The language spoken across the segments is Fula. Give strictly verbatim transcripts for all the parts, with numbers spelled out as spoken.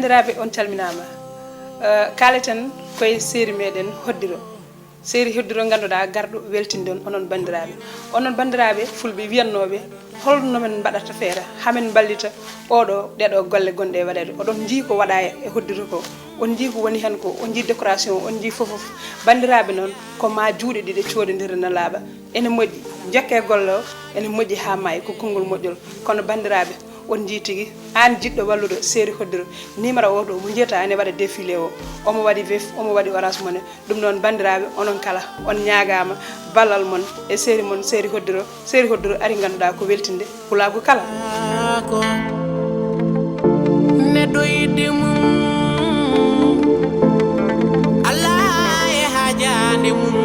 Banndiraaɓe, on calminaama. Eh, kaaleten koye seeri meɗen Hoddiro. Seeri Hoddiro ngannduɗaa garɗo weltinde on, onon banndiraaɓe. Onon banndiraaɓe fulɓe wiyannooɓe, holno men mbaɗata feere haa men mballita oɗo, ɗeɗo golle gonɗe e waɗeede. Oɗon njii ko waɗaa e Hoddiro ko. On njii ko woni heen ko. On njii décoration, on njii fof fof. Banndiraaɓe noon, ko maa juuɗe ɗiɗe cooɗondira na laaɓa. Ene moƴƴi, njokkee golle o, ene moƴƴi haa maayi, ko konngol moƴƴol. Kono banndiraaɓe, on njii tigi, aan jiɗɗo wallude seeri Hoddiro, numéro o to mo njiyata ene waɗa défilé o, omo waɗi Wave, omo waɗi Orange Money. Ɗum noon, banndiraaɓe, onon kala, on ñaagaama ballal mon e seeri mon, seeri Hoddiro. Seeri Hoddiro ari, ngannduɗaa ko weltinde pulaagu kala. Ko neɗɗo yiɗde mum, Alla e haajaande mum.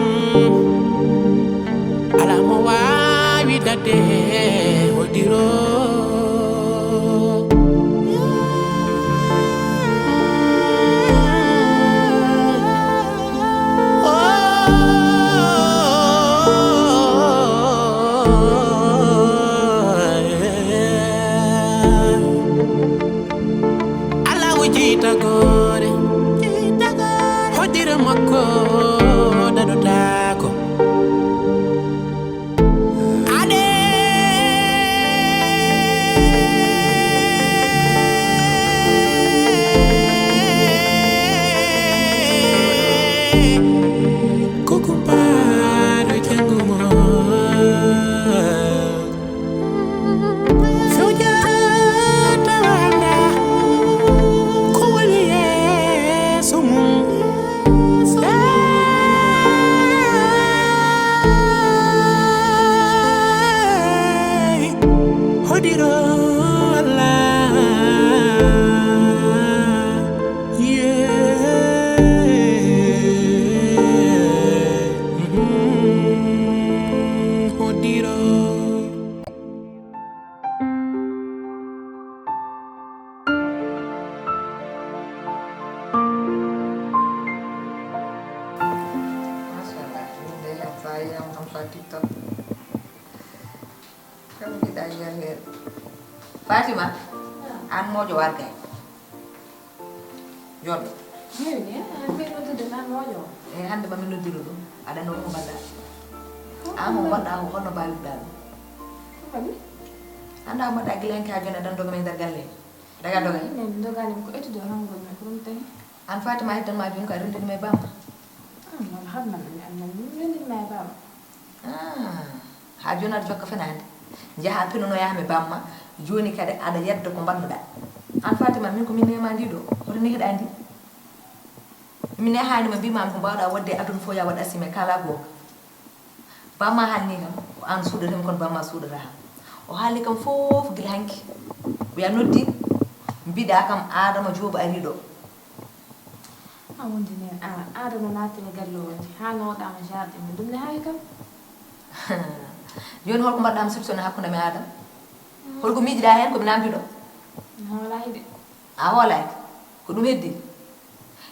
Alaa mo waawi daɗde Hoddiro. Alla wujji tagoore, Hoddiro makko daɗotaako. Ade. Ko kumpaaɗo janngo mo. Fewjata wanda ko woni yeeso mum. Hey, Hoddiro Allah. Yeah. Mm-hmm. Hoddiro. Machallah, min de am fayi am kam fa TikTok. Kam jiɗa yiyal heen. Fatima, an moƴo wargay. Jooɗo. Min, eh, an ɓe noddude ma moƴo. E hannde ma mi noddiro ɗum. Aɗa no ɗum mbaɗɗa. An mo mbaɗɗa ko holno mbawiɗa ɗum? Ko mbaɗmi? Annda ko mbaɗɗa gila hen ka joni aɗa doga men nder galle. Daga doga. Min doganimi ko étude o hanngol men ko ɗum tawi. An Fatima heddan ma joni ko a renndini ma e bamma. Ah, non, habnan mi, habnan mi, mi renndini ma e bamma. Ah, haa jooni aɗa jokka fenaande. Njaha penonoya haa mi bamma. Jooni kadi aɗa yedda ko mbaɗnuɗa. An Fatima, min ko min nema ndi ɗo. Hoto nehiɗa ndi. Mi nehaani ma mbima ko mbawɗa wadde e aduna fof ya waɗ assumer kala goonga. Bamma haalni kam ko an suuɗata mi kono bamma suuɗata kam. O haali kam fof gila hanki. Wiya noddi mbiɗa kam Adama Joob ari ɗo. A wondi nen, a Adama naati e galle o, haa nawɗaama jardin mum, ɗum ne haawi kam. Jooni holko mbaɗɗaama soupçonné hakkunde mi Adama? Holko miijiɗa heen ko mi namdi ɗo? Mi hoolaaki de. A hoolaaki? Ko ɗum heddi?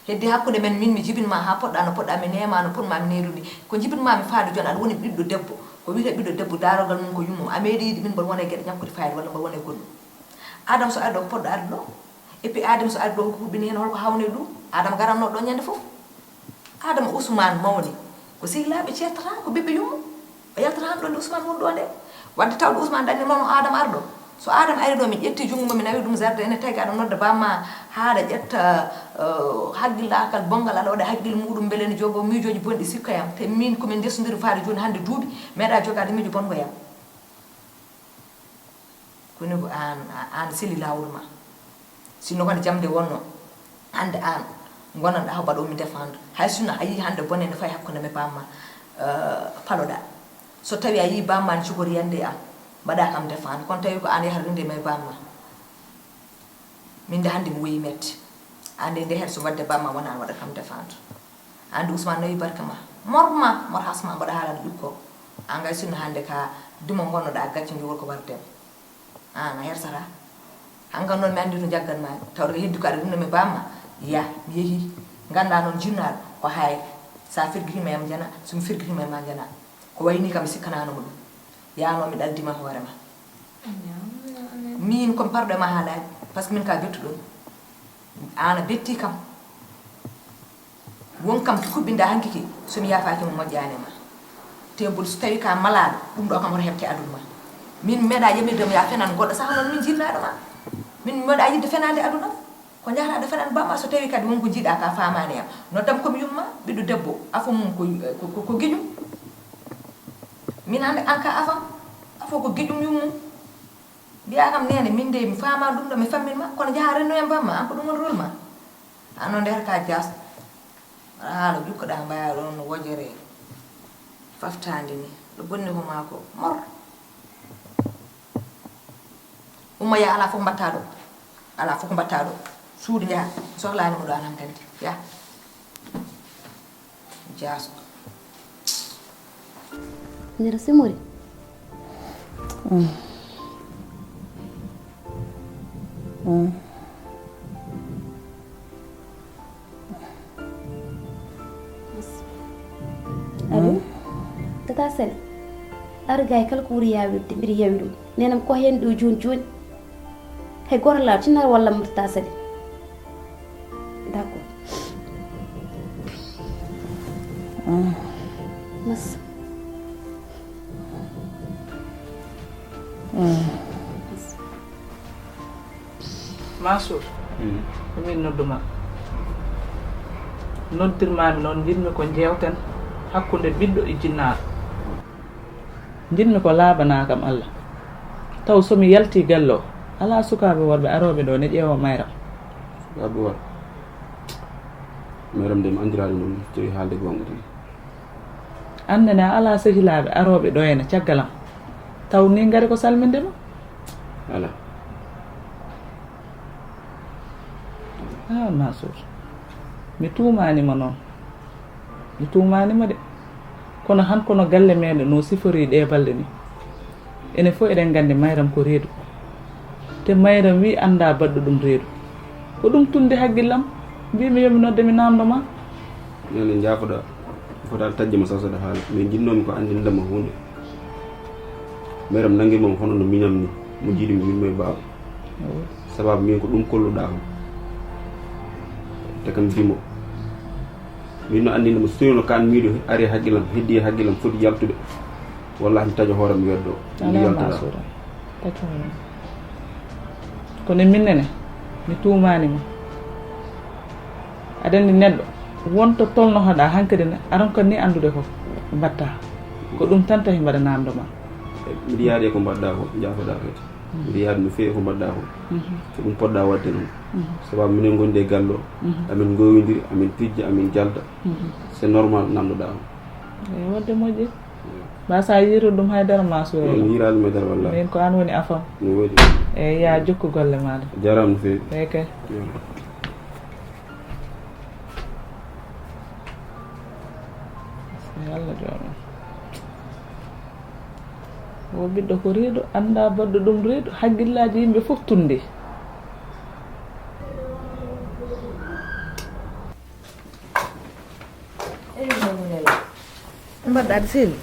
Heddi hakkunde men, min mi jibinma haa poɗɗa no poɗɗa, mi neema no poɗma mi neerumi. Ko jibinma mi faade jooni, aɗa woni ɓiɗɗo debbo. Ko wiyetee ɓiɗɗo debbo, daarogal mum ko yummum. A meeɗi yiide min mboɗo wona e geɗe ñakkude fayida walla mboɗo wona e goɗɗum. Adama so ari ɗo ko poɗɗo arde ɗo. Et puis Adama so ari ɗo ko huɓɓini heen holko hawni e ɗum? Adama garanno ɗo ñande fof. Adama Ousmane mawni. Ko sehilaaɓe ceertata, ko ɓiɓɓe yumma. O yaltata hannde ɗo nde Ousmane woni ɗo nde. Wadde tawde Ousmane dañi noon o Adama ari ɗo. So Adama ari ɗo, min ƴetti junngo mum, min nawi ɗum jardin, ene tagi aɗa nodda bamma, haa aɗa ƴetta, eh, haqqillaagal bonngal, aɗa waɗa haqqille muɗum, mbele ene jogoo miijooji bonɗi sikka yam. Te min ko min ndesondiri faade jooni hannde duuɓi, meeɗa jogaade miijo bonngo yam. Kono ko aan, aan seli laawol ma. Sinno ko jamde wonno, hannde aan ngonanɗa ko mbaɗoomi défendre. Hay sinno a yii hannde bone no fayi hakkunde me bamma, eh, paloɗa. So tawi a yii bamma ne cukori yande e am, mbaɗa kam défendre. Kono tawi ko aan yahata rende me bamma. Min de hannde mi woyi metti. Aan de nde her so wadde bamma wona aan waɗa kam défendre. Aan de Ousmane nawi barka ma. Mor ma, mor hasma mbaɗa haalande ɓikko. Aan kay sinno hannde ka dimo ngonnoɗa gacce njo worko wardem. Aan a hersata. Hankan noon mi anndi to jaggan ma. Tawde ko heddi ko aɗa ɗum mi bamma. Ya, mi yehi. Ngannda noon jinnaaɗo ko hay. Sa firgitima yam jana, so mi firgitima ma jana. Ko wayni kam mi sikkanano mo ɗum. Yano mi ɗaldima hoore ma. Min komi parɗo e ma haalaaji, par ce que min ka bettuɗon. Aan a betti kam. Won kam ko kubbinɗaa hanki ki, so mi yaafaaki mo moƴƴaani ma. Tebul so tawii ka malaaɗo, ɗum ɗo kam hoto heɓte aduna ma. Min meeɗaa yamirde mo yaa fenan goɗɗo saha noon min jinnaaɗo ma. Min meeɗaa yiɗde fenaande aduna. Ko njahataɗo fenan bamma so tawii kadi won ko njiɗaa ka faamaani am. Noddam ko mi yumma, ɓiɗɗo debbo, afo mum ko, ko, ko, ko giƴum. Min hannde an ka afam, afo ko giƴum yummum. Mbiyaa kam neene, min de mi faama ɗum ɗo, mi fammin ma, kono njaha rennoyam bamma, an ko ɗum woni rôle ma. An noon nder ka jas, aɗa haala jukkoɗaa mbaya ɗoon no wojere faftaande ni, ɗo bonni ko maa ko mor. Umma yaa, alaa fof mbaɗtaa ɗo, alaa fof ko mbaɗtaa ɗo, suudu njaha, sohlaani mo ɗo an hankadi, yaa. Jaasko. Nera simori. Allo. Tata Sali. Argay kala ko wuri yawirde mbiɗa yawi ɗum. Nenam ko hen ɗo joni joni. Hay goto laaw tinnar walla mo tata Sali. D'accord. Mas. Mansour, ko min nodduma. Noddirmami noon, njiɗmi ko jewten hakkunde ɓiɗɗo e jinnaaɗo. Njiɗmi ko laaɓanaa kam Allah. Taw so mi yaltii galle o, alaa sukaaɓe worɓe arooɓe ɗo ne ƴeewa mayram. Sukaaɓe worɓe? Mayram de mi anndiraa ɗum ɗum, tawi haalde goonga tigi. Annene a alaa sehilaaɓe arooɓe ɗo ene caggal am. Taw ni ngari ko salminde ma? Alaa. Ah, Mansour, mi tuumaani ma noon. Mi tuumaani ma de. Kono han kono galle meeɗen no sifori ɗee balɗe ni. Enen fof eɗen nganndi Mayram ko reedu. Te Mayram wi annda baɗɗo ɗum reedu. Ko ɗum tunndi hakkillam. Mbimi yo mi nodde mi naamndo ma. Nene njaafoɗa. Fotaani tajje ma sasaɗa haala. Min njinnoomi ko anndinde ma huunde. Mayram nanngirma mo hono no miñam ni. Mo jiiɗi mi wimmo e baaba. Sababu min ko ɗum kolluɗaa kam. Te kam mbimo. Min no anndinde mo so tawino kan miiɗo ari hakkillam, heddi hakkillam foti yaltude. Wallahi mi taƴa hoore mi weddo. Ndi Alaa yaltoɗaa. Mansour. Taƴa hoore. Kono min nene mi tuumaani ma. Aɗa anndi neɗɗo won to tolnotoɗaa hankadi ne aron kan ni anndude ko mbaɗtaa. Ko ɗum tan tawi mbaɗa naamndo ma. Mbiɗa yaadi e ko mbaɗɗaa ko, njaafoɗaa kadi. Mbiɗa yaadi no feewi ko mbaɗɗaa ko. Ko ɗum poɗɗaa waɗde noon. Sababu minen ngondi e galle o, amin ngoowindiri, amin pijja, amin jalda. C'est normal naamndoɗaa ko. Eyi, waɗde moƴƴi. Mbasa yiirude ɗum haydara ma soyla. Mi yiiraali mo e dara wallaahi. Min ko an woni afam. No woodi. Eyi, ya jokku golle maɗa. Jaraama no feewi. Eyi kay. Jaraama. Yo Allah jooɗo. O ɓiɗɗo ko reedu, annda baɗɗo ɗum reedu, hakkillaaji yimɓe fof tunndi. Eyi, Mamoune Lo. Mbaɗɗa aɗa selli?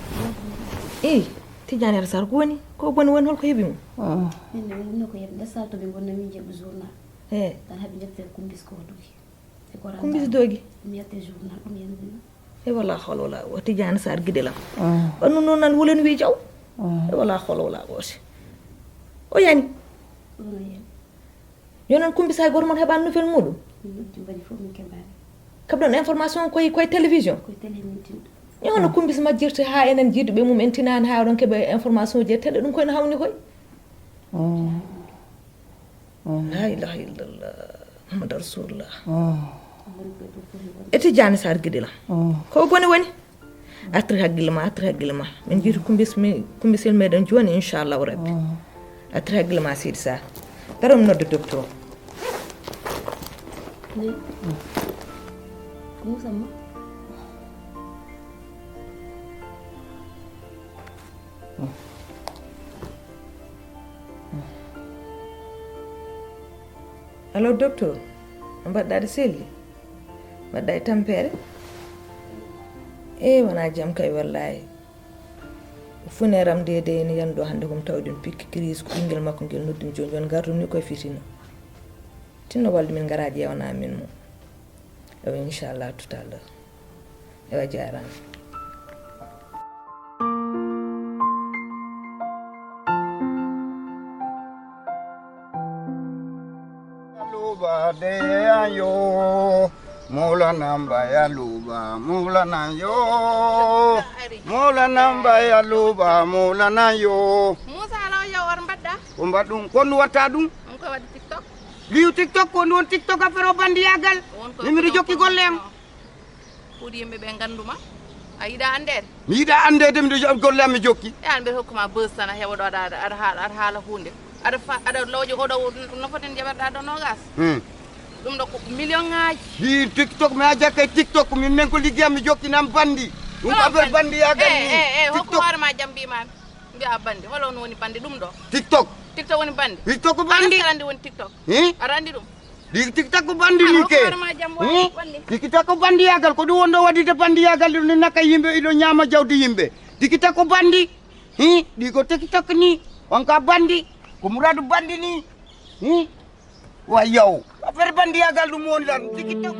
Eyi, Tidiane Arsar ko woni? Ko boni woni, holko heɓi mo? Min ne wonno ko yeɓ nde salto ɓe gonna min jeɓɓo journal. He. Tan haɓe jefte kumbis ko dogi. E ko Kumbis dogi? Mi yette journal ɗum yandina. E wala hawla wala quwwata. Tidiane Sarr giɗelam. Ɓannu noon nan wulen wi jaw. E wala hawla wala quwwata. O yani. Ɗum o yani. Yo noon kumbis hay goto mon heɓani nouvelle muɗum. Min noddi mbaɗi fof min keɓani. Kaɓɗon information koye koye télévision. Koye télé min tinɗo. Yo no kumbis majjirte ha enen jiiduɓe mum en tinani ha oɗon keɓe information je télé ɗum koye no hawni koye. La ilaha illallah. Muhammad Rasulullah. E Tidiane Sarr giɗelam. Ko boni woni? Artir hakkille ma, artir hakkille ma. Min jiiti kumbis mi kumbisel meɗen joni inchallahu rabbi. Artir hakkille ma seydi Sarr. Daro mi nodda docteur. Ne. Ko musamma. Allo docteur, no mbaɗɗa, aɗa selli? Mbaɗɗa e tampere? E wona jam kay wallahi. Funeram de de ene yanndo hannde komi tawi ɗum pikki crise ko ɓinngel makko ngel noddumi joni joni ngartum ni koye fitino. Tinno walde min ngara ƴeewana min mo. Ewa, inchallah, tout à l'heure. Ewa, jaaraama. Luba de ayo, Maulana Mbaya Luba, Maulana yo, Maulana Mbaya Luba, Maulana yo. Musa, law yo war mbaɗɗa? Ko mbaɗɗum, ko ɗum watta ɗum? On ko waɗi TikTok? Liu TikTok, ko ɗum won TikTok affaire o bandiyagal. Won ko Ni miɗo jokki golle am. Pour yimɓe ɓe nganndu ma. A yiɗa anndeede? Mi yiɗa anndeede, miɗo jo-, golle am mi jokki. E an mbeɗa hokkuma buzz tan a heɓa ɗo aɗa, aɗa, aɗa haala, aɗa haala huunde. Aɗa fa-, aɗa looƴo oɗo no foten jaɓerɗa ɗo nogas. Hmm. Ɗum ɗo ko million ŋaaji. Ɗi TikTok, mi a jakka e TikTok, min nen ko liggi am mi jokki nan bandi. Ɗum ko affaire bandi ya ganni. Eh, eh, eh, hokku TikTok. Hoore ma jam mbimami. Mbiya bandi, holo no woni bandi ɗum ɗo? TikTok. TikTok woni bandi? TikTok ko bandi. Aɗa andi woni TikTok? Hi? Aɗa andi ɗum? Ɗi TikTok ko bandi ni ke. Hoore ma jam Hmm? Walli. Ɗi TikTok ko bandiyagal, ko ɗum wonɗo waɗide bandiyagal, ɗum ni naka yimɓe, iɗo ñaama jawdi yimɓe. Ɗi TikTok ko bandi. Hi? Ɗi ko TikTok ni. On ka bandi. Ko muradu bandi ni. Hi? Wa yow. Affaire bandiyagal ɗum woni lan. TikTok.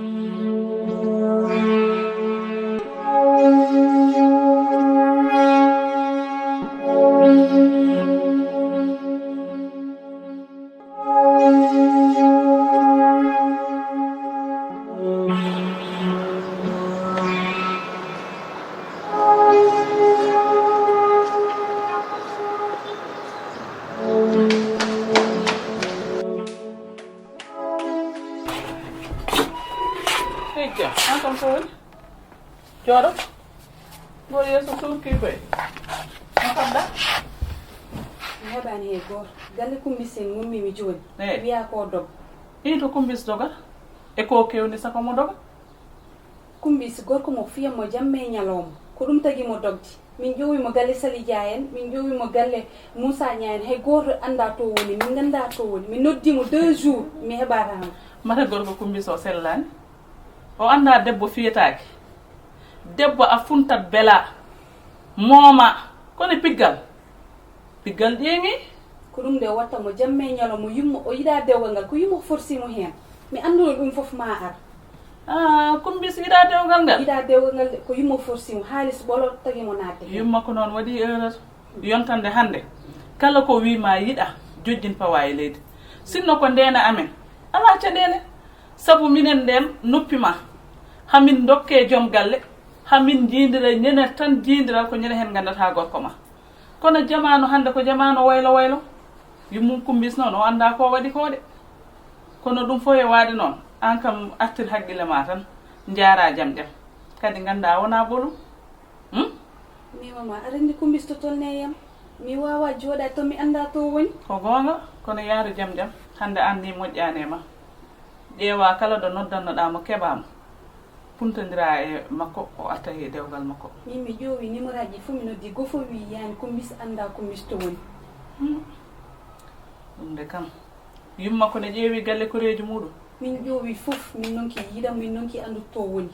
Hejja, an kam ko woni? Jooɗo. Ngo yeeso surki koy. No fadda? Mi heɓaani hay gooto. Galle Kumbis en ngummi mi jooni. Eh. Wiya ko dog. Ii to Kumbis doga. E ko kewni saka mo doga? Kumbis gorko mo fiya mo jamme e ñalawma. Ko ɗum tagi mo dogde. Min ƴowi mo galle Sali Dia en, min ƴowi mo galle Moussa Niang en. Hay gooto annda to woni, min ngannda to woni. Mi noddi mo deux jours, mi heɓataa mo. Mata gorko Kumbis o sellaani? O annda debbo fiyetaake. Debbo a funtat bela. Mooma. Kono piggal. Piggal ƴeeŋi. Ko ɗum nde watta mo jamme e ñalawma, yumma o yiɗa dewgal ngal, ko yumma forsi mo heen. Mi annduno ɗum fof ma ar. Ah, Kumbis yiɗa dewgal ngal? Yiɗa dewgal ngal de, ko yumma forsi mo, haalis ɓolo tagi mo naatde heen. Yumma ko noon waɗi erreur. Yontande hannde, kala ko wi ma yiɗa, jojjin pawa e leydi. Sinno ko ndeena amen, alaa caɗeele. Sabu minen ndeen noppi ma, hamin ndokke joom galle, hamin njiindira ñande tan, njiindiral ko ñande heen nganndataa gorko ma. Kono jamaanu hannde ko jamaanu waylo waylo. Yummum Kumbis noon, o annda ko waɗi ko de. Kono ɗum fof e waade noon, aan kam artir hakkille ma tan, njaara jam jam. Kadi ngannda wona ɓolum. Hmm? Mi mama, aɗa anndi Kumbis to tolne yam. Mi wawa jooɗa to mi annda to woni. Ko goonga, kono yaaru jam jam. Hannde aan ni moƴƴaani e ma. Ƴeewa kala ɗo noddannoɗaa mo keɓaa mo. Puntondira e makko, o arta e dewgal makko. Min mi ƴoowi numéro aji fof mi noddi, go fof wi yaani Kumbis annda Kumbis to woni. Hmm. Ɗum de kam. Yumma ko ne ƴeewi galle koreejo muɗum. Min ƴoowi fof, min nonki yiɗa, min nonki anndu to woni.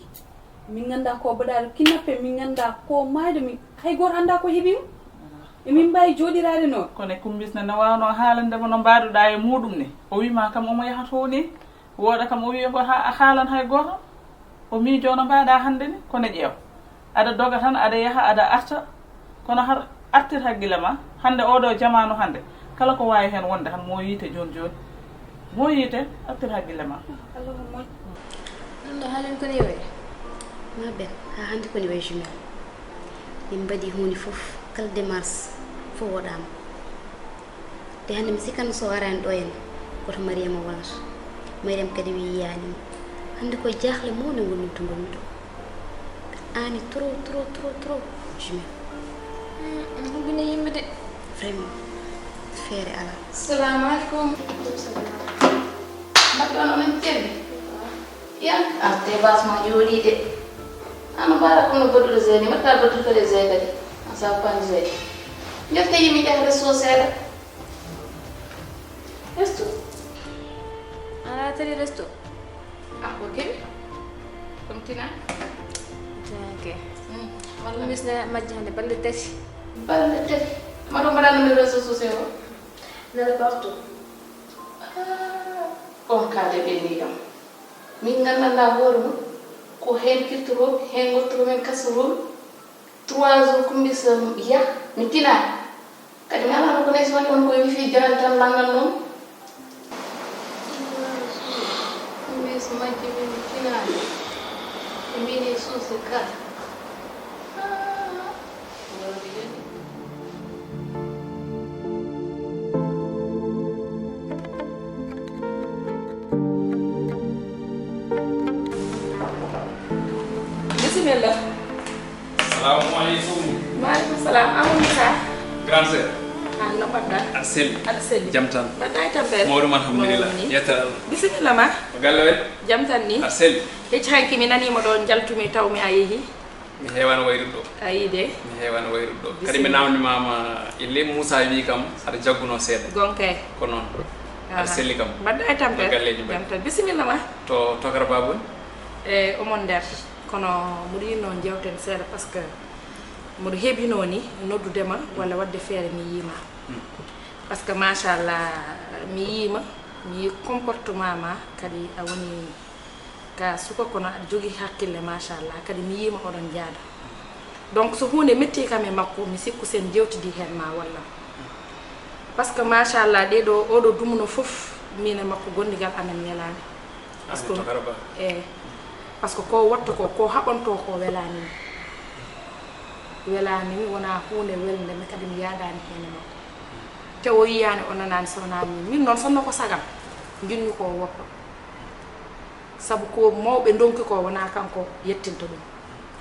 Min ngannda ko baɗaaɗo kidnappé, min ngannda ko maayɗo, min hay gooto annda ko heɓi mo. E min mbaawi jooɗiraade noon. Kono e Kumbis ne, ne waawno haalande mo no mbaaduɗaa e muɗum ni. O wi ma kam omo yaha to ni. Wooɗa kam o wi ko ha-, a haalan hay gooto. O miijo no mbaaɗa hannde ni, kono ƴeew. Aɗa doga tan, aɗa yaha, aɗa arta. Kono har artir hakkille ma, hannde oɗo jamaanu hannde, kala ko waawi heen wonde tan mo yiite jooni jooni. Mo yiite, artir hakkille ma. Allah ko moƴƴi. Ɗum ɗo haalen ko ne wayi? Ma ben, haa hannde ko ne wayi jumelle. Min mbaɗi huunde fof, kala démarche fof waɗaama. Te hannde mi sikkanno so o araani ɗo henne, ko to Mariama wonata. Mariama kadi wi yiyaani mo. Hannde ko jaaxle mawɗe ngonmi to ngonmi ɗo. Aani trop, trop, trop, trop, jumelle. Hmm, ɗum humbini yimɓe de. Vraiment, feere alaa. Salamu aleykum. Mbaɗɗon onon celli? Yan, a te bas ma jooɗi de. Ano mbaɗa kono baɗuɗo zeni, mbaɗɗa baɗuɗo fere zeni kadi. A sa pan zeni. Njarte yimi jaha resto seeɗa. Resto? Ala tari resto? Ah, ko keɓi? Ɗum tina? Tinake. Hmm, walla. Ɗum misna majji hannde balɗe tati. Balɗe tati. Ma ɗum mbaɗa numéro réseaux sociaux o? Nana partout. Ah. On ka de ɓe ni kam. Min nganndanɗaa hoore mum, ko heen kirtorooɓe, heen ngottoroo men kasorooɓe. Trois jours kumbisa yah, mi tinaani. Kadi mi alaa ko nees waɗi on koye wifi jaran tan lanndannoo. Kumbisa majji min mi tinaani. E min e suuse ka. Ah. Bisimilla. Salamu aleykum. Maaleykum salam. Amadou Moussa. Grand sœur. Ah, no mbaɗɗa? Aɗa selli? Aɗa selli. Jam tan? Mbaɗɗa e tampere? Mawɗum, alhamdulillah. Mawɗum ni. Yettere Allah. Bisimilla ma. Ko galle waɗi? Jam tan ni. Aɗa selli? Hecci hanki mi naniima ɗo, njaltumi, tawmi a yehi. Mi heewaani wayrude ɗo. A yii de. Mi heewaani wayrude ɗo. Kadi mi Bisimilla. Naamnimaama, ille Moussa wii kam aɗa jaggunoo seeɗa. Gonka e. Ko noon. Aɗa Aha. Selli kam. Mbaɗɗa e tampere? No galleeji mbaɗi? Jam tan. Bisimilla ma. To Tokara Baaba woni? E, omon nder. Kono mboɗo yiɗnoo njeewten seeɗa, par ce que mboɗo heɓinoo ni noddude ma walla waɗde feere mi yii ma. Hmm. Par ce que machallah, mi yii ma, mi yii comportement ma, kadi a woni ka suka, kono aɗa jogii hakkille, machallah, kadi mi yii ma oɗon njaada. Donc so huunde metti kam e makko, mi sikku sen njeewtidi heen ma wallam. Par ce que machallah, ɗee ɗoo, oo ɗoo dumunna fof, miin e makko gonndigal amen welaani. Par ce que, Ani to Garba. Eey. Par ce que ko waɗta ko, ko haɓantoo ko welaani mi. Welaani mi, wonaa huunde welnde mi, kadi mi yaadaani heen e makko. Te o yiyaani, o nanaani, so wonaa miin. Miin noon, sinno ko sagam, njiɗmi ko o woppa. Sabu ko mawɓe ndonki ko, wonaa kanko yettinta ɗum.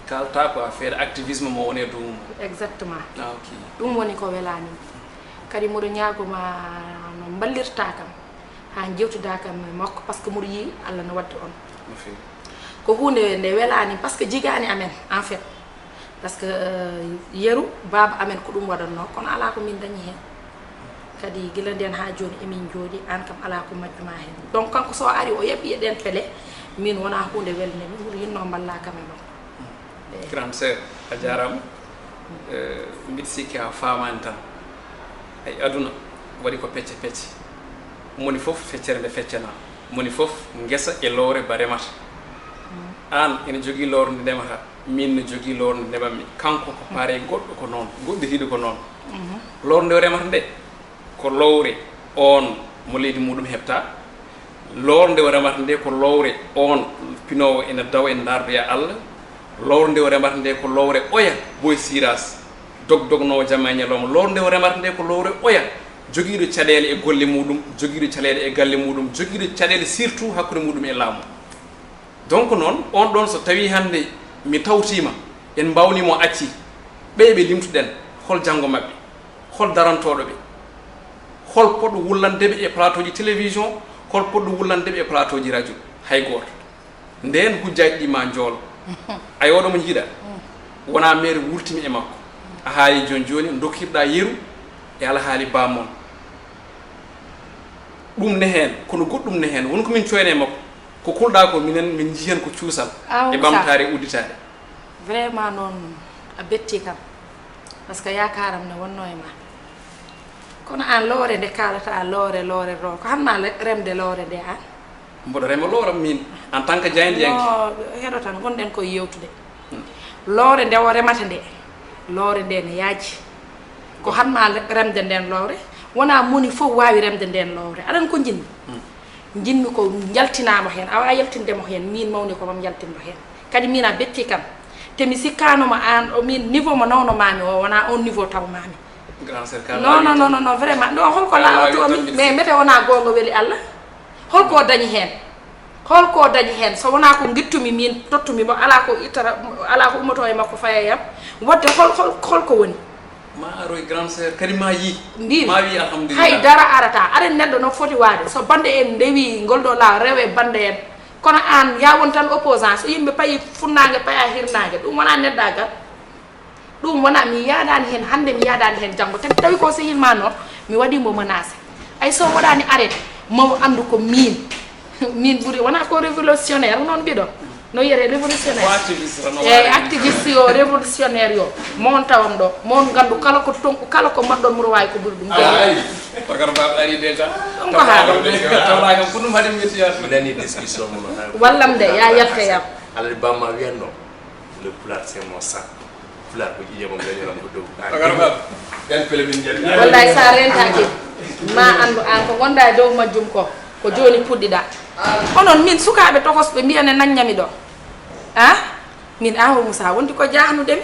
Kaalata ko affaire activisme mo woni e dow mum. Exactement. Ah, ok. Ɗum woni ko welaani mi. Kadi mboɗo ñaagoo ma no mballirta kam, haa njeewtidaa kam e makko, par ce que mboɗo yiyi Allah no waɗde on. No feewi. Ko huunde nde welaani, par ce que jigaani amen, en fait. Par ce que, euh, yeru, baaba amen ko ɗum waɗatnoo, kono alaa ko min ndañi heen. Kadi gila ndeen haa jooni emin njooɗi, aan kam alaa ko majjumaa heen. Donc kanko so o ari, o yaɓi e ɗeen pele, miin wonaa huunde welnde mi, mboɗo yiɗnoo mballaa kam e makko. Eey. Grande sœur, a jaaraama. Eh, mbiɗa sikki a faamaani tan. Ay, aduna waɗi ko pecce pecce. Moni fof feccere nde feccanaa. Moni fof ngesa e lowre ba remata. Mm. Aan ene jogii lowre nde ndemata. Miin no jogii lowre nde ndemanmi. Kanko ko pareil goɗɗo ko noon, goɗɗitiiɗo ko noon. Mhm. Lowre nde o remata nde, ko lowre oon mo leydi muɗum heɓta. Lowre nde o remata nde, ko lowre oon pinoowo ene dawa, ene ndaardoya Allah. Lowre nde o remata nde, ko lowre oya Boy Siras, dog dognoowo jamma e ñalawma. Lowre nde o remata nde, ko lowre oya jogiiɗo caɗeele e golle muɗum, jogiiɗo caɗeele e galle muɗum, jogiiɗo caɗeele surtout hakkunde muɗum e laamu. Donc noon, on ɗon so tawii hannde mi tawtiima, en mbaawnii mo acci, ɓee ɓe limtuɗen, hol janngo maɓɓe? Hol darantooɗo ɓe? Hol poɗɗo wullande ɓe e plateau ji télévision? Hol poɗɗo wullande ɓe e plateau ji radio? Hay gooto. Ndeen hujjaaji ɗi ma njoolo. Ay, oɗo mo njiiɗa, wonaa meer wurtimi e makko. A haali jooni jooni, dokkirɗaa yeru e alhaali bammon. Ɗum ne heen, kono goɗɗum ne heen. Won ko min coyna e makko. Ko kulɗaa ko, minen min njiyan ko cuusal Awa e Moussa. Ɓamtaare e udditaare. Vraiment noon a bettii kam. Par ce que yaakaaram ne wonnoo e ma. Kono aan lowre nde kaalata, lowre, lowre, lowre. Ko han ma le-, remde lowre nde aan? Mboɗo rema lowram miin, en tant que jaayndiyanke. No, heɗo tan, ngonɗen koye yeewtude. Hmm. Lowre nde o remata nde, lowre nde ne yaaji. Ko han ma le-, remde nden lowre? Wonaa moni fof waawi remde nden lowre. Aɗa anndi ko njiɗmi? Hmm. Njiɗmi ko njaltinaa mo heen. A waawaa yaltinde mo heen. Miin mawni ko mam njaltin mo heen. Kadi miin a bettii kam. Te mi sikkaano ma aan, o miin niveau mo nawno maami o, wonaa on niveau taw maami. Grand sœur, ka Non, laawi non, non, tan. Non, non, vraiment. Ɗo hol ko Ka laawi laaɓi to tan mi? Mbiɗa Mais mete wonaa goonga weli Allah. Hol ko dañi heen? Hol ko dañi heen? So wonaa ko ngittumi miin, tottumi mo, alaa ko ittata, alaa ko ummotoo e makko faya e am. Waɗde hol, hol, hol ko woni? Ma aroy grand sœur, kadi ma yii. Mbiimi, Ma wi alhamdulillah. Hay dara arata. Aɗa anndi neɗɗo no foti waade. So bannde en ndewi ngol ɗo laawol, rewe bannde en. Kono aan, yaa won tan opposant. So yimɓe payi funnaange, paya hirnaange. Ɗum wonaa neɗɗaagal. Ɗum wonaa, mi yaadaani heen hannde, mi yaadaani heen janngo. Te tawi ko sehil ma noon, mi waɗii mo menacé. Ay, so waɗaani arrêté, mawo anndu ko miin. Miin ɓuri, wonaa ko révolutionnaire, noon mbiɗo. No yiyetee révolutionnaire? Ko activiste tan, no e waawde activiste yo, révolutionnaire yo. Mo on tawon ɗo, mo on nganndu kala ko ton, kala ko mbaɗɗon muro waawi ko ɓuri ɗum. Ay, Bakar Baba ari déjà. Ɗum ko haa ɗo. Tawa kam ko ɗum haɗi mi tiyaat. Mi nani discussion mo no haa. Wallam de, ya yalta yam. Alhaji Bamma wiyanno, le plat c'est mon sang. Pulaar ko ƴiƴe mum dañoram ko dow. Ɓen pele min njaɓi. Wallaay, sa rentaaki, ma anndu aan ko ngonɗa e dow majjum ko, ko jooni puɗɗiɗa. Onon min sukaaɓe tokosɓe mbiyane naññami ɗo. Ah? Min Awa Moussa wondi ko jaahnudemi.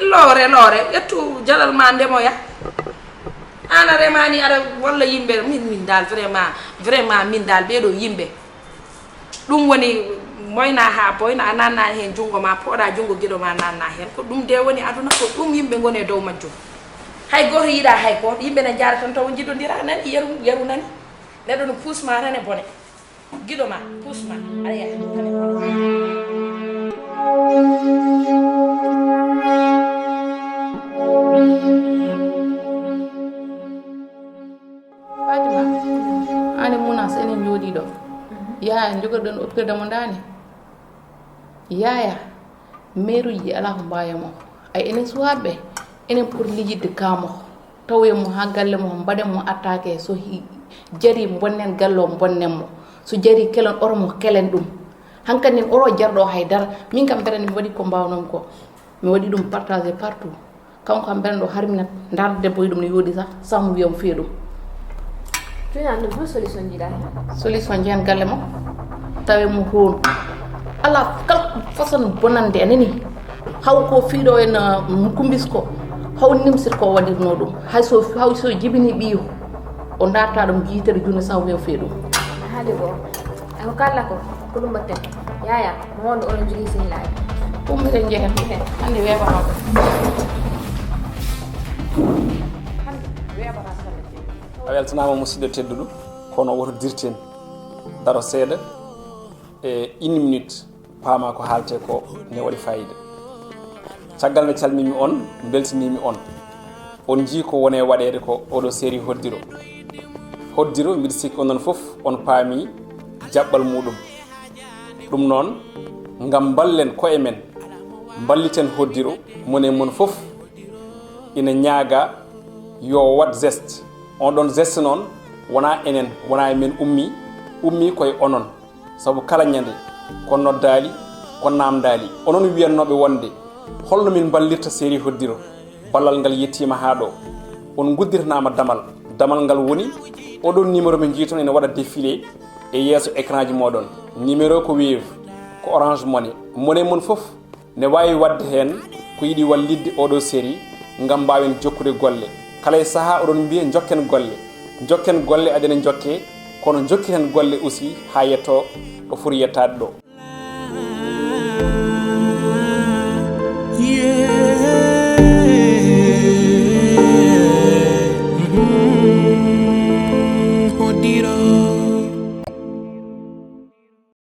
Loore, loore, ƴettu jalal ma ndemoya. Aan a remaani aɗa walla yimɓe, min, min dal vraiment, vraiment min dal ɓeeɗo yimɓe. Ɗum woni moyna haa boyna, a nanna heen junngo ma, pooɗa junngo giɗo ma nanna heen. Ko ɗum de woni aduna, ko ɗum yimɓe ngoni e dow majjum. Hay gooto yiɗa hay gooto, yimɓe ne njaara tan tawa njiɗondira, nani, yeru, yeru nani. Neɗɗo no puus ma tan e bone. Giɗo ma, puus ma, aɗa yaha tan e bone. Fatima, aan e Mounass enen njooɗii ɗo. Yaya, njogorɗon oppirde mo ndaane. Yaya, meeruuji ɗi alaa ko mbaawi mo. Ay, enen suwaaɓe, enen poti lijidde kaa mo. Tawoyen mo haa galle mo, mbaɗen mo attaqué. So hi-, jarii, mbonnen galle o, mbonnen mo. So jarii, kelon oto mo, kelen ɗum. Hankadi nen oto jarɗo hay dara. Min kam, mbeɗa mi waɗi ko mbaawnoo-mi ko. Mi waɗi ɗum partagé partout. Kanko kam, mbeɗa ɗo harminat, ndaarde debbo e ɗum ne yooɗi sah, sah mo wiya mo fiya ɗum. Tuna ɗum, hol solution jiɗa hen? Solution jehen galle mo, tawe mo toon. Ala kala façon bonande, a nani? Haw ko fiiɗo en, uh, kumbis ko, haw nimsir ko waɗirno ɗum. Hay so, haw so jibini ɓiyo, o ndaarta ɗum yitere junne sah o wiya o fiya ɗum. Haali ko, ako kala ko, ko ɗum mbatten. Yaya, mo wonde oɗon jogii sehilaaji. Ummiren njehen. Hannde weeɓataa ko. Hannde weeɓataa ko. A weltanaama, musidɗo tedduɗo, kono woto dirten. Daro seeɗa, e une minute, paama ko haaletee ko ne waɗi faayiida. Caggal nde calminmi on, mbeltiniimi on. On njii ko woni e waɗeede ko oɗo série Hoddiro. Hoddiro, mbiɗa sikki onon fof on paami jaɓɓal muuɗum. Ɗum noon, ngam mballen koye men, mballiten Hoddiro, moni e mon fof ina ñaaga yo waɗ geste. On ɗon geste noon, wonaa enen, wonaa e men ummii, ummii koye onon. Sabu kala ñande, ko noddaali, ko naamndaali. Onon wiyannooɓe wonde, holno min mballirta série Hoddiro? Ballal ngal yettiima haa ɗo. On ngudditanaama damal. Damal ngal woni, oɗon numéro mo njiyton ene waɗa défilé e yeeso écran ji mooɗon. Numéro ko Wave, ko Orange Money. Moni e mon fof ne waawi waɗde heen ko yiɗi wallitde oɗo série ngam mbaawen jokkude golle. Kala e sahaa oɗon mbiya njokken golle. Njokken golle, aɗa ene njokke, kono njokkiten golle aussi haa yetto ɗo foti yettaade ɗo.